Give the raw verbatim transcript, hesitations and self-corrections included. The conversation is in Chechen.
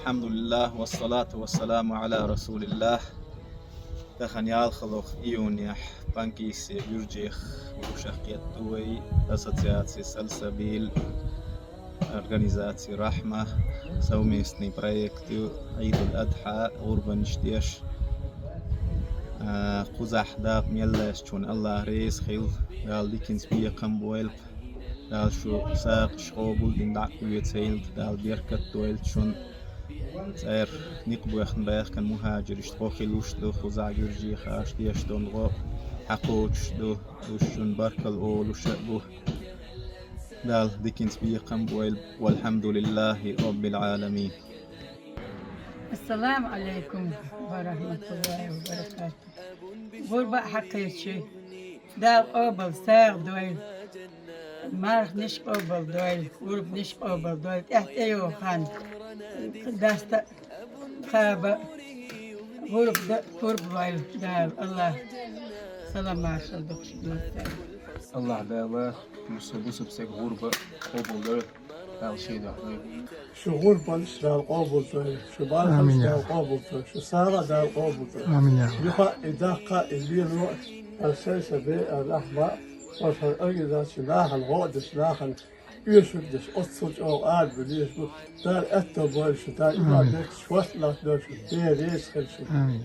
الحمد لله والصلاة والسلام على رسول الله. Тахан ялхалгӀа июнехь Панкиссе Гуьржехь вовшах кхетаду вай ассоциаци Сальсабиль, организаци Рахьма, совместный проект ю Ӏийдул-Адхьа, гӀурбанаш деш. А, кхузахь дакъа мел лаьцначунна Аллах реза хила, Дала диканца бекхам бойла. Дала шу сагӀаш къобалдина дӀа а оьцийла, Дала беркат дойла шун. Церан никъ боьхна баьхкина мухӀажирашта гӀо хилуш ду, кхузахь Гуьржехь аш деш долу гӀо хьакхочуш ду, уьш шун баркалла олуш а бу. Дала диканца бекхам бойла, валхьамдулиллахӀи роббил Ӏаламин. Ассаламу Ӏалайкум ва рахьматуллахӀи ва баракатухӀ. ГӀурба а хьакхечи, Дала къобал сагӀа дойла, марханаш къобал дойла, гӀурбанаш къобал дойла, тӀаьхьа тӀейогӀу хан, даста а, кхаба а, гӀурба дан а пурба лойла Дала, Аллах салам-маршалла духуш доцу. Аллах Дала, Муса бусург саг гӀурба къобал дойла. Дала шен дуьхьа дойла. Шу гӀурбанаш Дала къобалдойла, шу марханаш Дала къобалдойла, шу сагӀа Дала къобалдойла. Амин, я Аллах. Юха а и даккха а, и лело а, аса сайн сан бен а, Рахьма а, оцу хӀара организаци нахана гӀо а деш, нахана оьшург деш, оццул чӀогӀа арабевлла езаш бу. Дала аьтто бойла шу, Дала иман беккхачу хӀотталуш дойла шу, Дела реза хила шу. Амин.